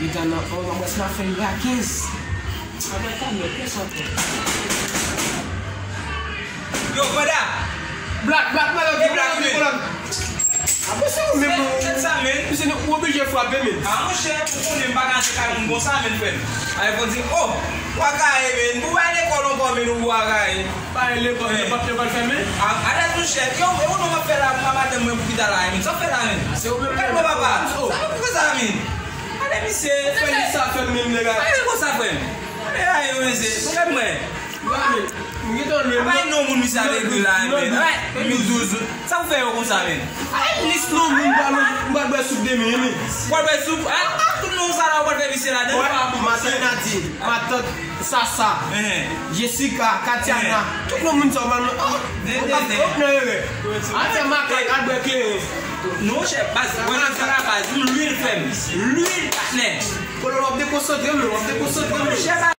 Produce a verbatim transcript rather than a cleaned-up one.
Li ta nan on, mwen mwen sa fè li a kenz. Yo, panda! Black, black, black, black, black, black. Apre se ou menm ou. Tèt sa, men. Misye nou oblije frape, men. A, monchè, ou konnen m pa ka antre kay moun konsa, men, frè m. Ay, fò di, oh, w a gaye, men. Pou bay lekòl ankò, men, ou a gaye. Bay lekòl, yo pa, yo pa fèmen. A, alèz, monchè. Yo, e ou non w ap fè la, m pa madanm mwen pou pita la, men. Sa w fè la, men? Se ou menm. Gad mwen, papa. Sa pa pou sa, men. Gade misye. Fè li sa, fè l menm, nèg la. Ay, men konsa, frè m. Gade, ay, yo, mesye. Gad mwen. Gade, m gentan lwen. Apa e non moun misye ap ekri la, men. Ay, men. Sa pou fè yo konsa, men? Ay, lis non moun, m pral, m pral bwè soup demen, men. W pral bwè soup? A, tout non sa la, w pral fè misye ladan? Matant Nadine, matant Sasa, Jessica, Katiana, tout non moun sa, w pral, oh, w ap, w ap nan erè. Al fè makak, al bwè kleren. Non, chè, baz, mwen nan sa la, baz, m lwil, frè m. Lwil, patnè. Konnen w ap dekonsantre m, w ap dekonsantre m. Chè,